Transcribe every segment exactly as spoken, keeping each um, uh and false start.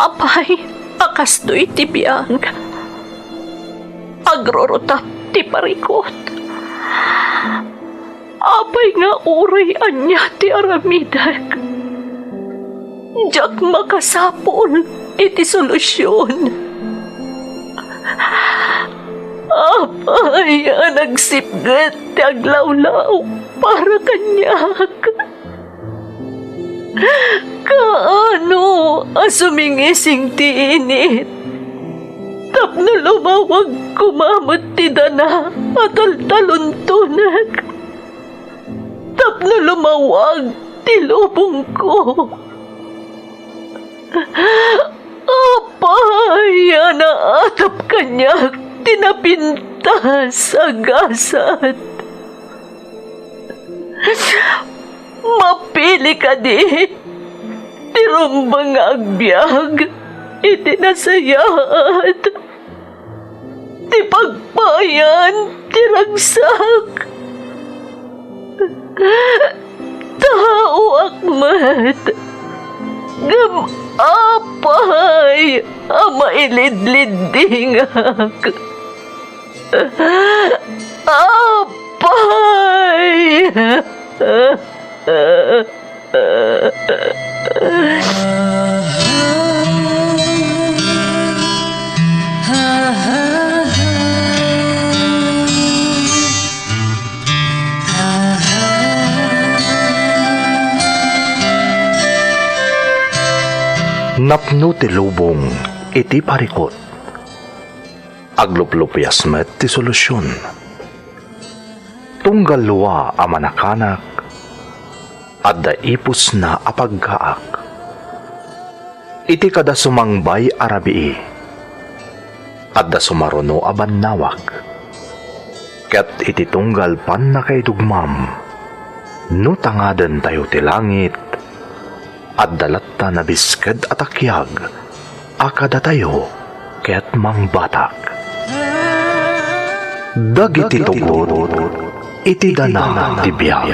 Apay a kastoy ti biag? Agrurutap ti parikut. Apay nga uray ania ti aramidek, diak makasapul iti solusion. Apay a nagsipnget ti aglawlaw para kaniak? Kaano a sumingising ti init tapno lumawag koma met ti dana a taltaluntonek? Tapno lumawag ti lubongko. Apay a naatap kaniak ti napintas a gasat? Mapili kadi ti rumbeng nga agbiag iti nasayaat ti pagpayan ti ragsak. Taoak met, ngem apay a mailidliddingak? Apay! Napno ti lubong iti parikut. Agluplupias met ti solusion. Tunggal lua a manakanak, adda ipusna a paggaak. Iti kada sumangbay a rabii, adda sumaruno a bannawag. Ket iti tunggal pannakaidugmam, no tangadentayo ti langit, adda latta nabisked a takiag a kadatayo ket mangbatak. Dagiti tugot iti dana ti biag.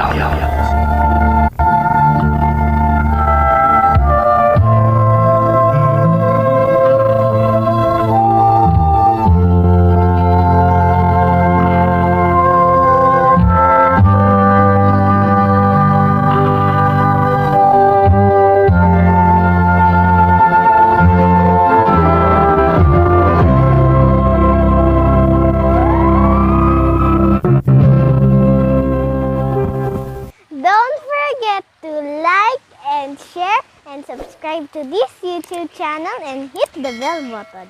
Don't forget to like and share and subscribe to this YouTube channel and hit the bell button.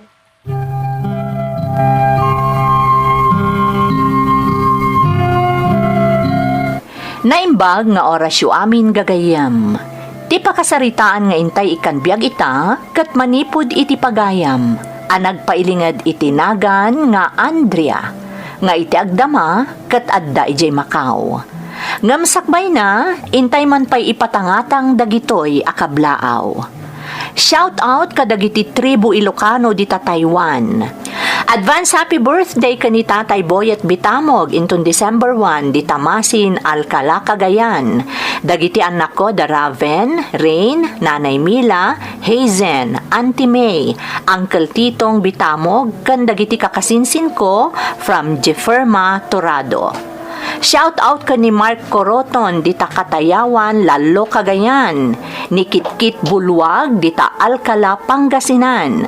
Naimbag nga orasyo amin, gagayyem. Ti pakasaritaan nga intay ikkan biag ita ket manipud iti pagayam a nagpailinged iti nagan nga Andrea, nga iti agdama ket adda idiay Macau. Ngem sakbayna, intay man pay ipatangatang dagitoy a kablaaw. Shout out kadagiti tribu Ilocano dita Taiwan. Advance happy birthday ken ni Tatay Boyet Bitamog inton December one dita Masin, Alcala, Cagayan. Dagiti annakko da Raven, Rain, Nanay Mila, Hazen, Auntie May, Uncle Titong Bitamog, ken dagiti kakasinsinko from Jefferma, Torado. Shout out ken ni Mark Coroton dita Katayawan, Lallo, Cagayan, ni Kitkit Buluag dita Alcala, Pangasinan.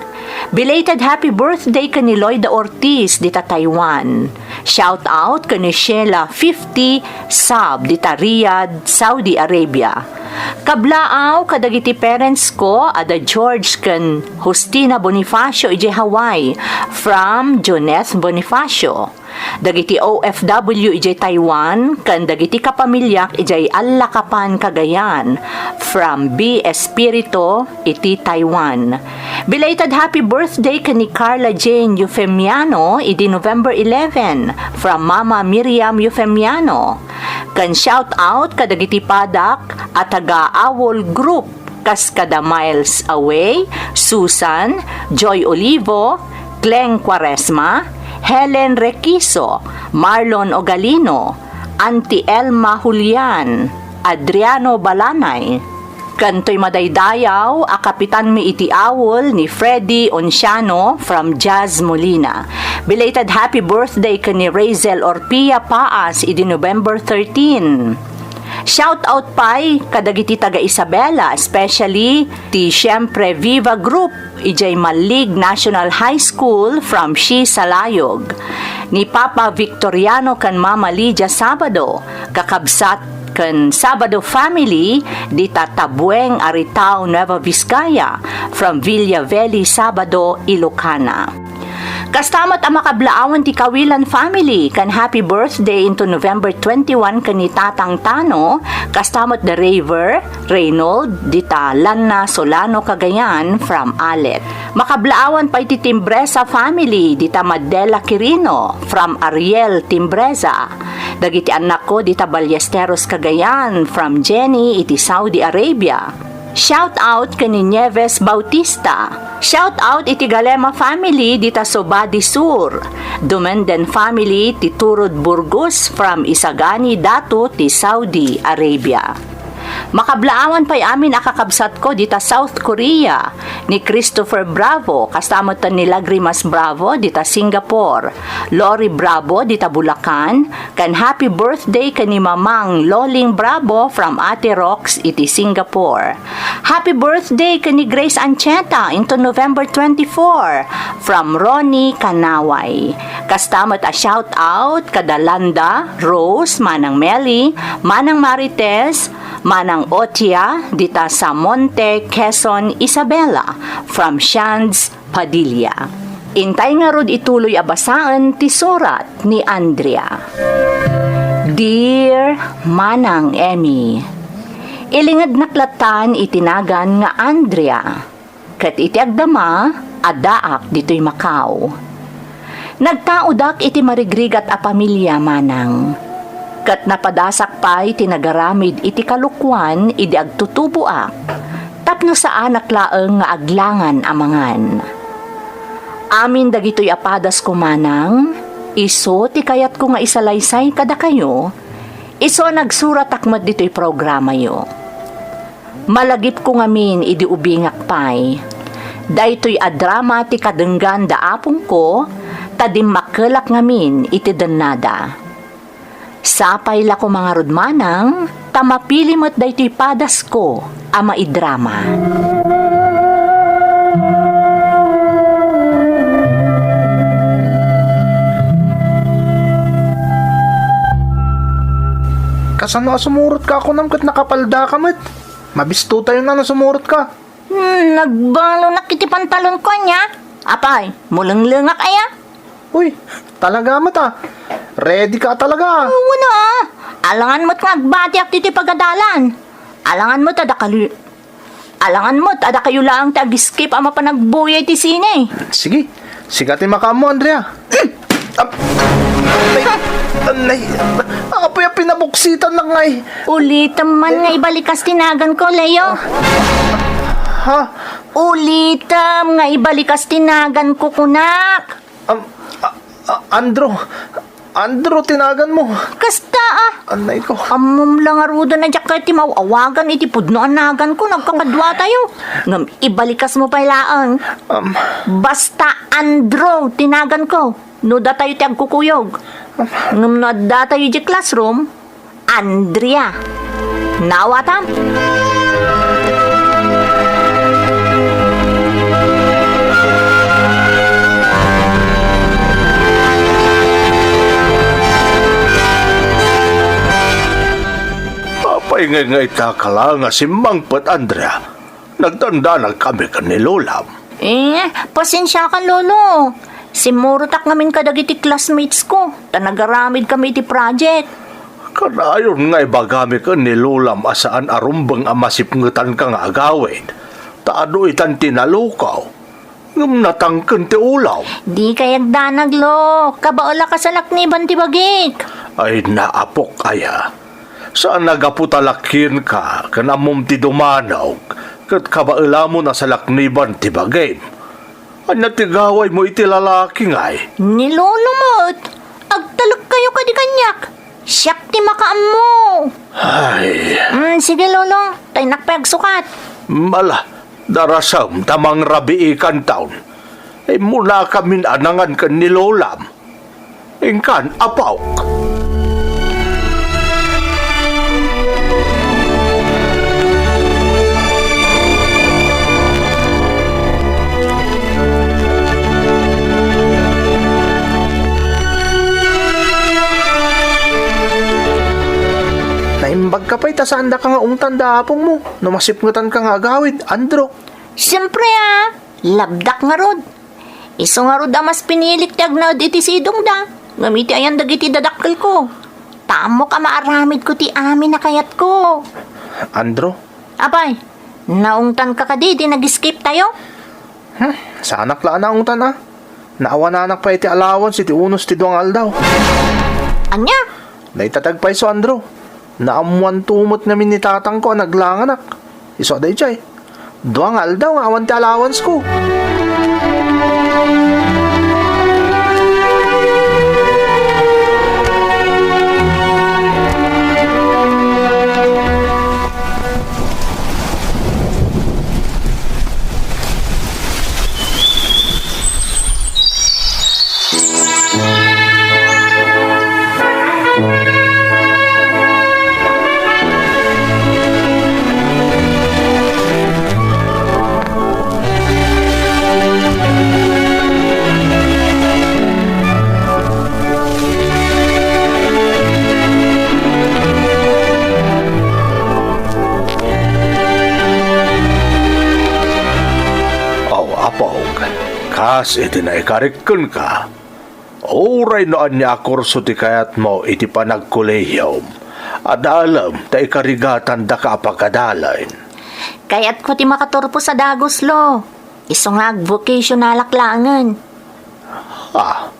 Belated happy birthday ken ni Loida Ortiz dita Taiwan. Shout out ken ni Sheila fifty Sab dita Riyadh, Saudi Arabia. Kablaaw kadagiti parents ko a da George ken Justina Bonifacio idiay Hawaii, from Joneth Bonifacio. Dagiti O F W idiay Taiwan ken dagiti kapamiliak idiay Allacapan, Cagayan, from B Espirito iti Taiwan. Belated happy birthday ken ni Carla Jane Eufemiano idi November eleven, from Mama Miriam Eufemiano. Ken shout out kadagiti padak a taga Awol Group, kas kada Miles Away, Susan, Joy Olivo, Cleng Cuaresma, Helen Requiso, Marlon Ogalino, Auntie Elma Julian, Adriano Balanay, Ken toy madaydayaw a kapitanmi iti awol ni Freddy Onciano from Jazz Molina. Belated happy birthday ken ni Razel Orpia Paas idi November thirteen. Shout out pay kadagiti taga Isabela, especially ti Siempre Viva Group idiay Malig National High School from Shi Salayog. Ni Papa Victoriano ken Mama Lydia Sabado, kakabsat ken Sabado family, dita Tabueng, Aritao, Nueva Vizcaya, from Villa Veli Sabado, Ilocana. Kasta met a makablaawan ti Kawilan family ken happy birthday into November twenty-one ken ni Tatang Tano, kasta met the Raver, Reynold, dita Lanna Solano, Cagayan, from Alet. Makablaawan pay ti Timbresa family, dita Madela Quirino, from Ariel Timbresa. Dagiti annakko, dita Ballesteros, Cagayan, from Jenny, iti Saudi Arabia. Shout out ken ni Nieves Bautista. Shout out iti Galema family dita Suba de Sur. Dumenden family ti Turod Burgos from Isagani, Datu ti Saudi Arabia. Makablaawan pay amin a kakabsatko dita South Korea, ni Christopher Bravo, kasta met ni Lagrimas Bravo dita Singapore, Lori Bravo dita Bulacan, ken happy birthday ken ni Mamang Loling Bravo from Ate Rox iti Singapore. Happy birthday ken ni Grace Ancheta into November twenty-four from Ronnie Kanaway. Kasta met a shout out kada Landa, Rose, Manang Meli, Manang Marites, Manang Otia, dita Samonte, Quezon, Isabela, from Shands Padilla. Intay ngarud ituloy a basaen ti surat ni Andrea. Dear Manang Emmy, ilingednak lattan iti nagan nga Andrea, ket iti agdama, addaak ditoy Macau. Nagtaodak iti marigrigat a pamilia, Manang, ket napadasak pay ti nagaramid iti kalokuan idi agtutuboak, tapno saanak laeng nga aglangan a mangan. Amin dagitoy a padasko, Manang, isu ti kayatko nga isalaysay kadakayo, isu a nagsuratak met ditoy programayo. Malagipko ngamin idi ubingak pay. Daytoy a drama ti kadenggan da apongko, ta dimmakkelak ngamin iti dennada. Sapay la koma ngarud, Manang, ta mapili met daytoy padasko a maidrama. Kasano a sumurotka kunam ket nakapaldaka met? Mabistotayon a no sumurotka. Hmm, nagbalonak iti pantalonko, ania? Apay, mulenglengak aya? Uy, talaga met a. Ready ka talaga. Wen a. Alangan met nga agbatiak ditoy pagadalan. Alangan met a dakali-, alangan met a dakayo laeng ti ag-skip a mapan agbuya iti sine. Sige, sika ti makaammo, Andrea. Ap-, anay, anay, apoy a pinabuksitan nak ngay. Ulitem man nga ibalikas ti naganko, Leo. Ha? Ulitem nga ibalikas ti naganko, kunak. Am, a, a, Andrew. Andrew ti naganmo. Kasta, a. Anay ko. Ammom la ngaruden a diak kayat ti maw-awagan iti pudno a naganko, nagkakadua tayo. Ngem ibalikasmo pay laeng. Am. Basta Andrew ti naganko. No datayo ti agkukuyog. Ngem no adda tayo idiay classroom, Andrea. Naawatam? Apay ngay nga ita ka la nga simmangpet, Andrea? Nagdandanag kami ken ni Lolam. Eh, pasensiaka, Lolo. Simmurotak ngamin kadagiti classmates ko, ta nagaramid kami iti project. Kanayon nga ibagami ken ni Lolam a saan a rumbeng a masipngetanka nga agawid, ta adu itan ti nalukaw. Ngem natangken ti ulaw. Dika agdanag, Lo. Kabaelak a salakniban ti bagik. Ay, naapok aya. Saan a gapu ta lakienka ken ammom ti dumanaw, ket kabaelamon a salakniban ti bagim. Ania ti gawaymo iti lalaki ngay? Ni Lolo met, agtalekkayo kadi kaniak. Siak ti makaammo. Ay. Mm, sige, Lolo. Taynak pay agsukat. Mala, darasem ta mangrabiikanton. Immunakamin a nangan ken ni Lolam. Inkan, apok. Naimbagka pay ta saandaka nga ungtan da apongmo no masipngetanka nga agawid, Andrew. Siempre, a. Labdak ngarud. Isu ngarud a mas pinilik ti agnaed iti sidongda, ngem iti ayan dagiti dadakkelko. Ta ammok a maaramidko ti amin a kayatko. Andrew? Apay, naungtanka kadi iti nag-escape tayo? Hmm, saanak la a naungtan a. Naawananak pay iti allowance iti unos ti dua nga aldaw. Ania? Dayta ti agpayso, Andrew. Naammoanto met ngamin ni tatangko a naglanganak. Isu a daydiay. Dua nga aldaw nga awan ti allowance ko. Aw, apok, kas iti naikarik kenka, uray no ania a kurso ti kayatmo iti panagkolehiyom, adalem ta ikarigatandaka a pagadalan. Kayatko ti makaturpos a dagus, Lo. Isu nga ag-vocationalak laengen. Ah,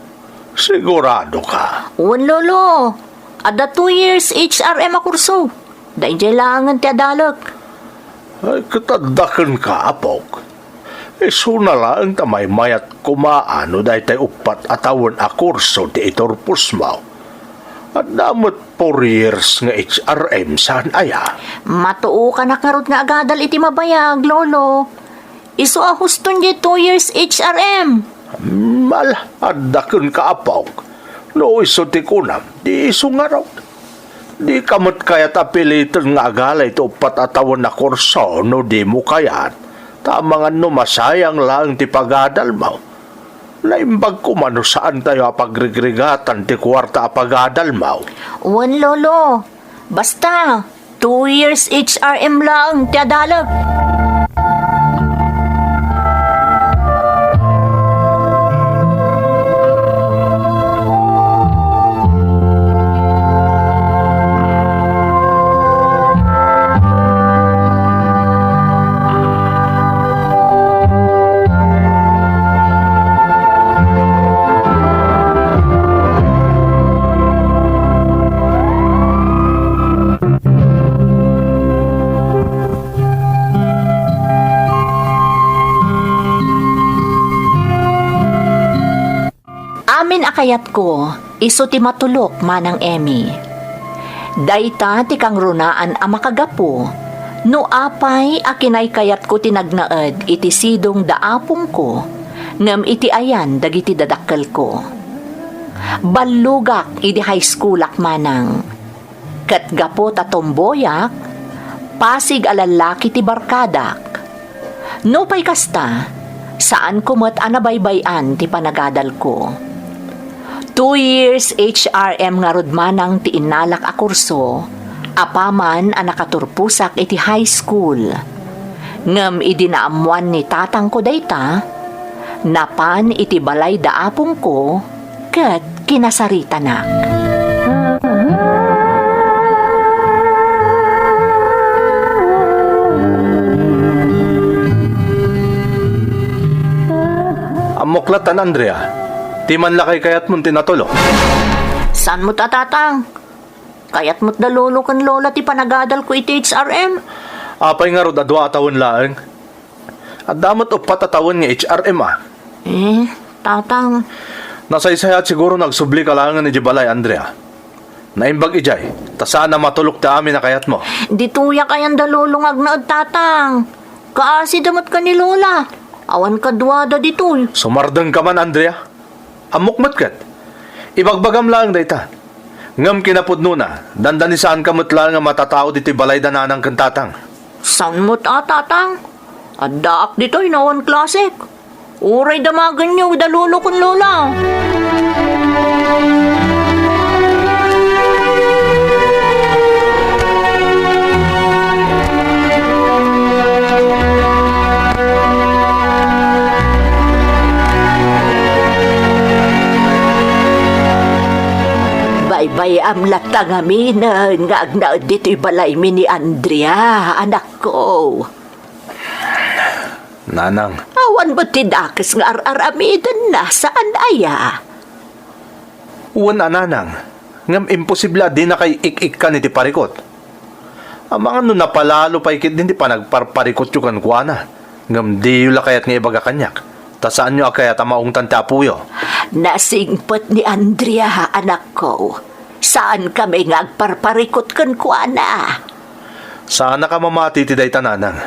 sigurado ka? Wen, Lolo. Adda two years H R M a kurso. Daydiay laengen ti adalek. Ay, ket adda kenka, apok. Isuna laeng ta maymayat koma no daytay uppat a tawen a kurso ti iturposmo. Adda met four years nga H R M, saan aya? Matuokanak ngarud nga agadal iti mabayag, Lolo. Isu a huston diay two years H R M. Mal, adda kenka, apok. No isu ti kunam, di isu ngarud. Dika met kayat a piliten nga agala iti uppat a tawen a kurso no dimo kayat. Ta amangan no masayang laeng ti pagadalmo. Naimbag koma no saantayo a pagrigrigatan ti kuarta a pagadalmo. Wen, Lolo. Basta, two years H R M laeng ti adalek. Amin a kayatko, isu ti matulok, Manang Emmy. Dayta ti kangrunaan a makagapu no apay a kinaykayatko ti nagnaed iti sidong da apongko ngem iti ayan dagiti dadakkelko. Ballogak idi high schoolak, Manang. Ket gapu ta tomboyak, Pasig a lallaki ti barkadak. Nupay kasta, saanko met a nabaybay-an ti panagadalko. Two years H R M ngarud, Manang, ti innalak a kurso, apaman a nakaturposak iti high school. Ngem idi naammoan ni tatangko dayta, napan iti balay da apongko ket kinasaritanak. Ammok lattan, Andrea. Ti man la kaykayatmon ti natulok. Saan met a, Tatang? Kayat met da lolo ken lola ti panagadalko iti H R M. Apay ngarud a dua a tawen laeng? Adda met uppat a tawen nga H R M a. Eh, Tatang. Nasaysayaat siguro no agsublika laengen idiay balay, Andrea. Naimbag idiay, ta saan a matulok ti amin a kayatmo. Ditoyak ayan da Lolo nga agnaed, Tatang. Kaasida met ken ni Lola. Awan kaduada ditoy. Sumardengka man, Andrea. Ammok met ket. Ibagbagam laeng dayta. Ngem kinapudnona, dandani saanka met laeng a matataud iti balay da Nanang ken Tatang. Saan met a, Tatang? Addaak ditoy no awan klasek. Uray damagenyo da Lolo ken Lola. Baybay-am latta ngaminen nga agnaed ditoy balaymi ni Andrea, anakko. Nanang. Awan met ti dakes nga ar-aramidenna, saan aya? Wen a, Nanang, ngem imposible a dinakay ik-ikkan iti parikut. Amangan no napalalo pay ketdin ti panagparparikutyo kenkuana, ngem diyo la kayat nga ibaga kaniak, ta saanyo a kayat a maungtan ti apoyo. Nasingpet ni Andrea, anakko. Saankami nga agparparikut kenkuana. Saannak a mamati iti dayta, Nanang.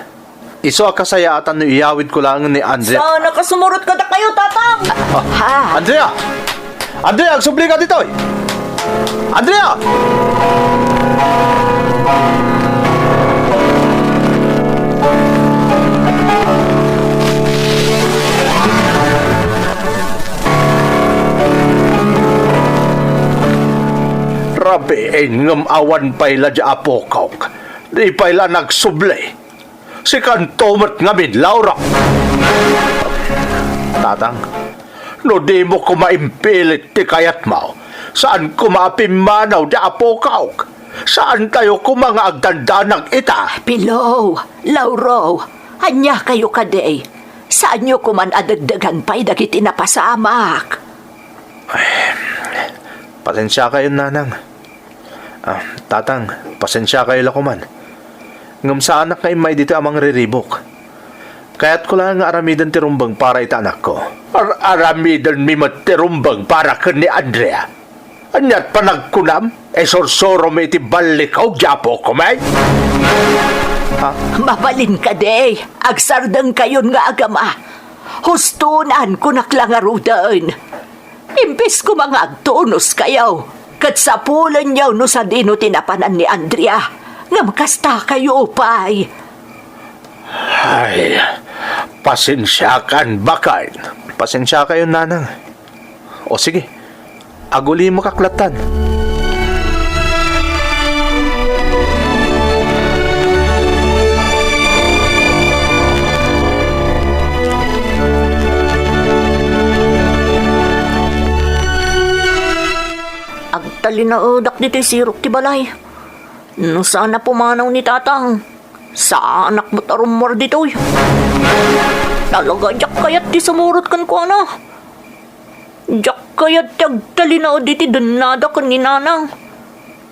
Isu a kasayaatan no iyawidko laeng ni Andrea. Saan a kasumurot kadakayo, Tatang? Ah, Ha? Andrea! Andrea, agsublika ditoy! Andrea! Rabiin ngem awan pay la di apokok. Di pay la nagsubli. Sikanto met ngamin, Laura. Tatang, no dimo koma impilit ti kayatmo, saan koma a pimmanaw ti apokok. Saantayo koma nga agdandanag ita. Pilo, Lauro, ania kayo kadi? Saanyo koman a dagdagan pay dagiti napasamak? Ay, pasensiakayon, Nanang. Ah, Tatang, pasensiakayo la koman. Ngem saanak nga immay ditoy a mangriribuk. Kayatko laeng nga aramiden ti rumbeng para iti anakko. Ar-, aramidenmi met ti rumbeng para ken ni Andrea. Ania't panagkunam? Isursurom iti ballikaw, Apo Kumay? Ha? Mabalin kadi, agsardengkayon nga agama. Hustonan, kunak la ngaruden. Imbes koma nga agtunoskayo, ket sapulenyo no sadino ti napanan ni Andrea, ngem kastakayo pay. Ay, pasensiakan, baket. Pasensiakayon, Nanang. O sige, agulimekak lattan. Agtalinaedak ditoy sirok ti balay. No saan a pumanaw ni Tatang, saanak met a rummuar ditoy. Talaga, diak kayat ti sumurot kenkuana. Diak kayat ti agtalinaed iti dennada ken ni Nanang.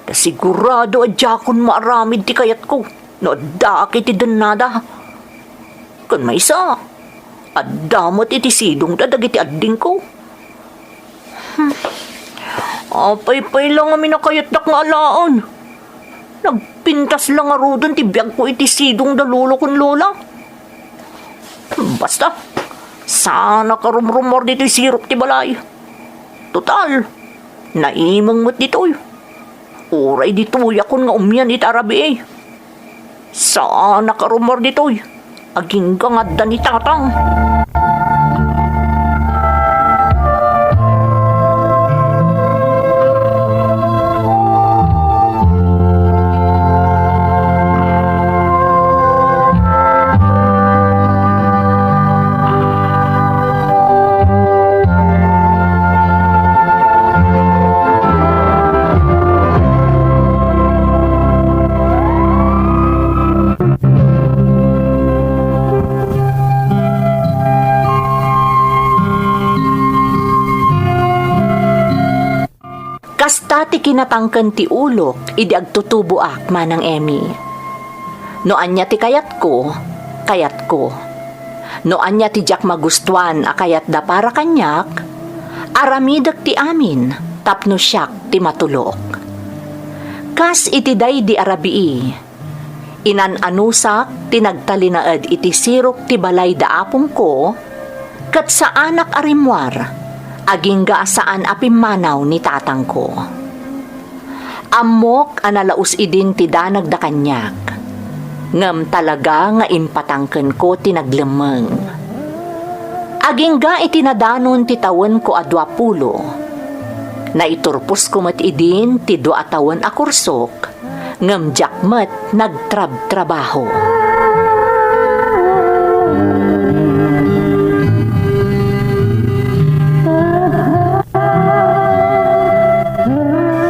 Ta sigurado a diakon maaramid ti kayatko no addaak iti dennada. Ken maysa, adda met iti sidongda dagiti addingko. Hmm. Apay pay la ngamin a kayatdak nga alaen. Nagpintas la ngaruden ti biagko iti sidong da lolo ken lola. Basta, saanak a rumrummuar ditoy sirok ti balay. Total, naimeng met ditoy. Uray ditoyakon nga umian iti arabii. Saanak a rummuar ditoy. Agingga nga adda ni Tatang. Kasta ti kinatangken ti ulok idi agtutuboak, Manang Emmy. No ania ti kayatko, kayatko. No ania ti diak magustuan a kayatda para kaniak, aramidek ti amin tapno siak ti matulok. Kas iti daydi a rabii, inan-anusak ti nagtalinaed iti sirok ti balay da apongko, ket saanak a rimmuar, agingga a saan a pimmanaw ni tatangko. Ammok a nalaus idin ti danagda kaniak, ngem talaga nga impatangkenko ti naglemmeng. Agingga iti nadanon ti tawenko a duapulo, naiturposko met idin ti dua a tawen a kursok, ngem diak met nagtrabtrabaho.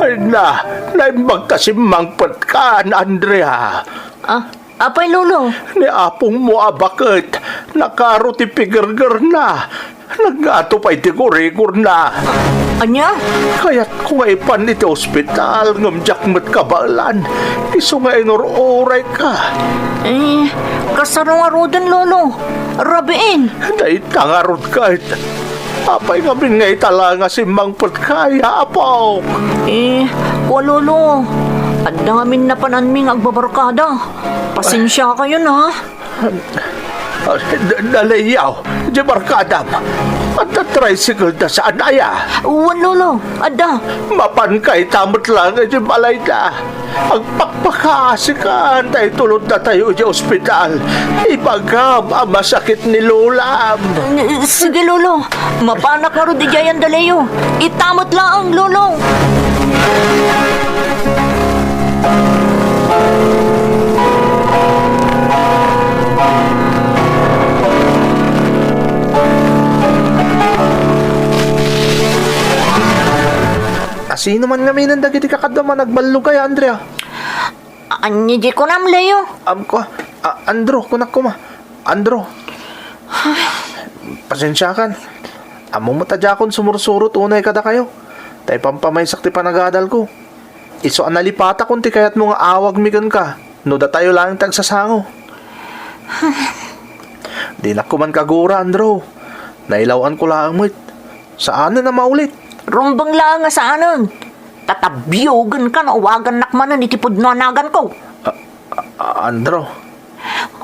Ay na, naimbag ta simmangpetkan, Andrea. Ah, apay, Lolo? Ni apongmo a baket, nakaro ti pigergerna. Nagngato pay ti gurigorna. Ania? Kayatko nga ipan iti ospital ngem diak met kabaelan. Isu nga inur-urayka. Eh, kasano ngaruden, Lolo? Rabiin. Dayta ngarud ket. Apay ngamin nga ita la nga simmangpetka, ya apok? Eh, kua, Lolo. Adda ngamin napananmi nga agbabarkada. Pasensiakayon, ha? Ah, da-, daliyaw, di barkadam. Adda tricycle da saan aya? Wen, Lolo, adda. Mapanka ita met laeng iti balayda. Agpakpakaasikan ta itulodda tayo iti ospital. Ibagam a masakit ni Lolam. Sige, Lolo. Mapanak ngarud idiay a daliyo. Ita met laeng, Lolo. Asino man ngamin dagiti kakaduam a nagballugay, Andrea? Ania di kunam, Leo? Am, kua, a-, Andrew, kunak koma. Andrew. Pasensiakan. Ammom met a diakon sumursurot unay kadakayo. Ta ipampamaysak ti panagadalko. Isu a nalipatakon ti kayatmo nga awagmi kenka no datayo laeng ti agsasango. Dinak koman kagura, Andrew. Nailaw-anko laeng met. Saanen a maulit. Rumbeng laeng a saanen. Tatabiogenka no awagannak manen iti pudno a naganko. A-, a-, Andrew.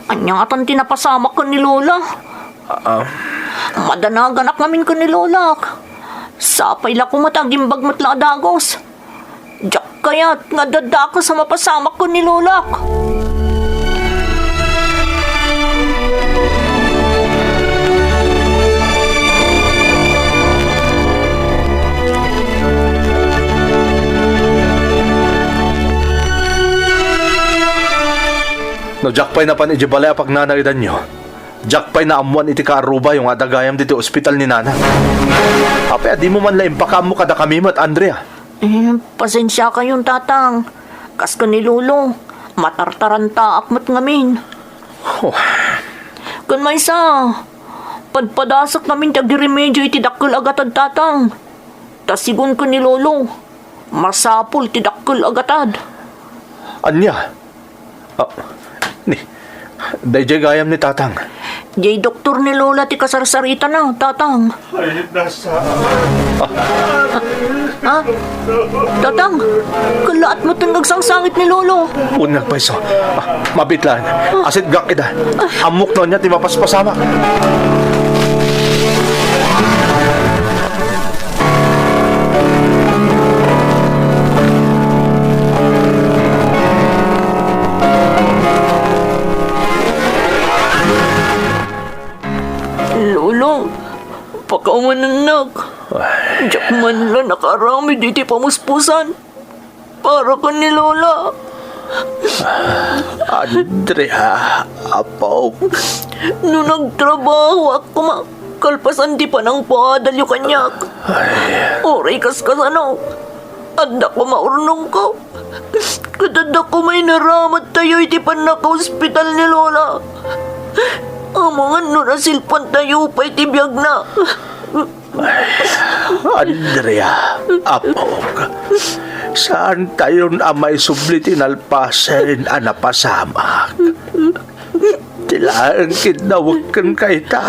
Ania ngatan ti napasamak ken ni Lola? A-, a. Madanaganak ngamin ken ni Lolak. Sapay la koma ta agimbag met la a dagus. Diak kayat nga adda dakes a mapasamak ken ni Lolak. No diak pay napan idiay balay a pagnanaedanyo, diak pay naammoan iti kaarubayo nga adda gayam ditoy ospital ni Nana. Apay a dimo man la impakaammo kadakami met, Andrea? Eh, pasensiakayon, Tatang. Kas ken ni Lolo, matartarantaak met ngamin. Oh. Ken maysa, padpadasek ngamin ti agiremedyo iti dakkel a gatad, Tatang. Ta sigun ken ni Lolo, masapul ti dakkel a gatad. Ania? Ah, ni, daydiay gayam ni Tatang. Diay doktor ni Lola ti kasarsaritana, Tatang. Ay, nasa. Ah, Tatang, kallaat mo itong nagsangsangit ni Lolo. Wen nga agpayso. Ah, mabitlan. Asit gak ida. Ammok no ania ti mapaspasamak. Lolo, pakawanennak. Ay. Diak man la nakaaramid iti pamuspusan. Para ken ni Lola. Andrea, apok. No nagtrabahoak koma, kalpasan ti panangpaadalyo kaniak. Ay. Uray kaskasano, adda koma urnongko. Ket adda koma inaramidtayo iti pannakaospital ni Lola. Amangan no nasilpantayo pay ti biagna. Ay, Andrea, apok, saantayon a maisubli ti nalpasen a napasamak. Ti laeng kidnawek kenka ita.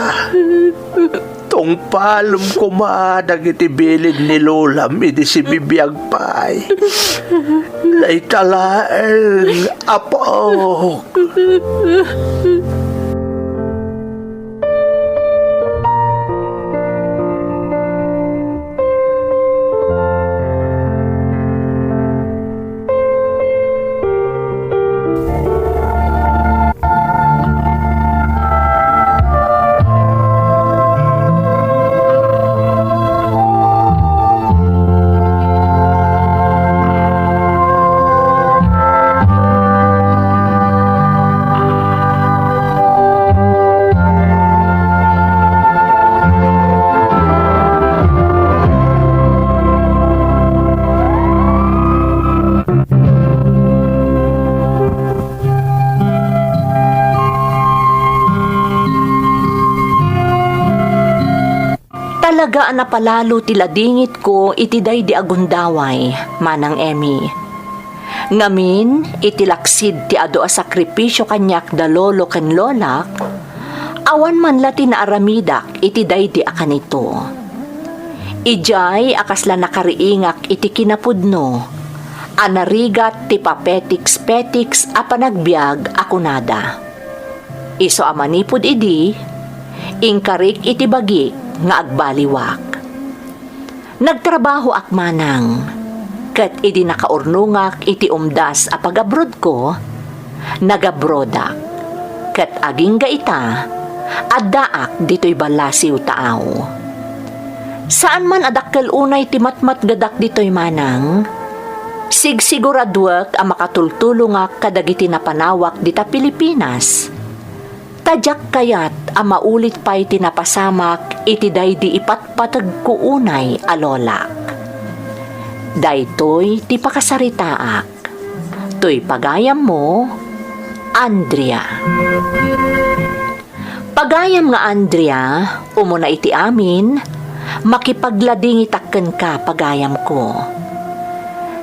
Ungpalem koma dagiti bilin ni lolam idi sibibiag pay. Dayta laeng, apok. Talaga a napalalo ti ladingitko iti daydi a gundaway, Manang Emmy. Ngamin, iti laksid ti adu a sakripisio kaniak da lolo ken lolak, awan man la ti naaramidak iti daydi a kanito. Idiay a kasla nakariingak iti kinapudno, a narigat ti papetiks-petiks a panagbiag a kunada. Isu a manipud idi, inkarik iti bagik nga agbaliwak. Nagtrabahoak manang, ket idi nakaurnongak iti umdas a pagabrodko, nagabrodak, ket agingga ita, addaak ditoy ballasiw taaw. Saan man a dakkel unay ti matmatgedak ditoy manang, sigsiguraduek a makatultulongak kadagiti napanawak dita Pilipinas. Ta diak kayat a maulit pay ti napasamak iti daydi ipatpategko unay a lolak. Daytoy ti pakasaritaak. Toy pagayammo, Andrea. Pagayam nga Andrea, umuna iti amin, makipagladingitak kenka, pagayamko.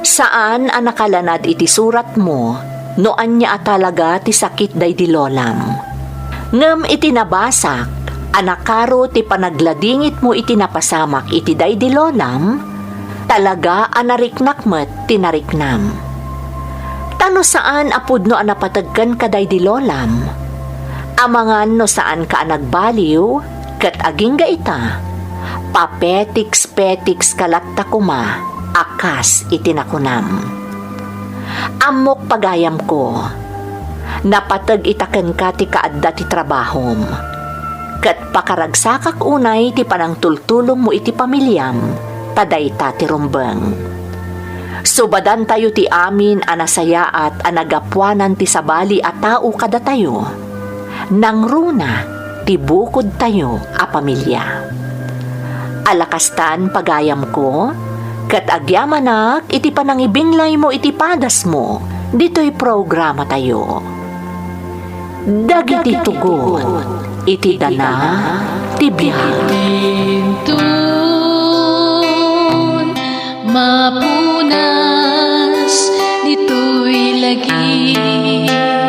Saan a nakalanad iti suratmo no ania a talaga ti sakit daydi lolam. Ngem iti nabasak a nakaro ti panagladingitmo iti napasamak iti daydi lolam, talaga a nariknak met ti nariknam. Ta no saan a pudno a napateg kenka daydi lolam, amangan no saanka a nagbaliw, ket agingga ita, papetiks-petikska latta koma a kas iti nakunam. Ammok, pagayamko, napateg ita kenka ti kaadda ti trabahom, ket pakaragsakak unay ti panangtultulongmo iti pamiliam, ta dayta ti rumbeng. Subadantayo ti amin a nasayaat a nagapuanan ti sabali a tao kadatayo. Nangruna ti bukodtayo a pamilya. Ala kastan, pagayamko, ket agyamanak iti panangibinglaymo iti padasmo ditoy programatayo. Dagiti tugot iti dana ti biag. Inton mapunas ditoy lagip.